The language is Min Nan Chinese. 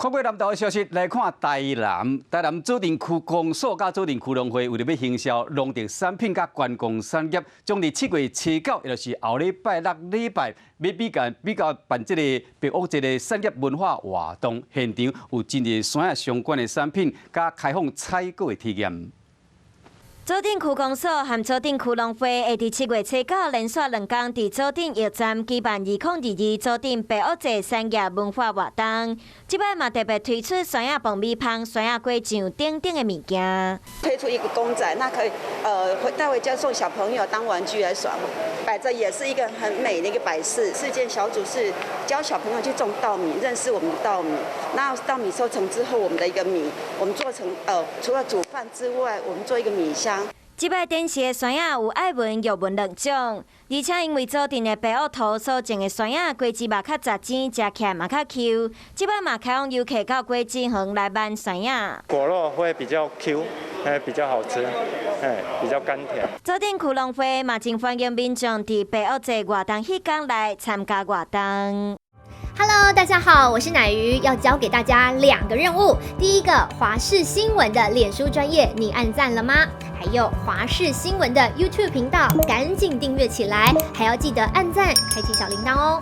看過南投的消息，來看台南，台南左鎮區公所佮左鎮區農會為著欲行銷農特產品佮觀光產業，將佇7月初9，也就是後禮拜六禮拜，欲比較比較辦這個白屋節的產業文化活動，現場有真濟山仔相關的產品，佮開放採購的體驗。左鎮區公所和左鎮區農會會佇7月初9連續2工，佇左鎮驛站舉辦2022左鎮白屋節產業文化活動。這擺嘛特別推出山仔爆米香、山仔果醬等等的物件。推出一個公仔，那可以帶回家送小朋友當玩具來耍，擺著也是一個很美的一個擺飾。實踐小組是教小朋友去種稻米，認識我們的稻米。那稻米收成之後，我們的一個米，我們做成除了煮飯之外，我們做一個米香。這擺展示的山仔有愛文、玉文兩種，而且因為左鎮的白屋塗所種的山仔果子嘛較雜尖，食起來嘛較 Q。這擺嘛開放遊客到果子園來挽山仔。果肉會比較 Q，比較好吃，比較甘甜。左鎮區農會嘛真歡迎民眾佇白屋節活動彼工來參加活動。 Hello，大家好，我是奶魚，要交給大家兩個任務。第一個，華視新聞的臉書專頁，你按讚了嗎？還有華視新聞的 YouTube 頻道，趕緊訂閱起來，還要記得按讚，開啟小鈴鐺哦。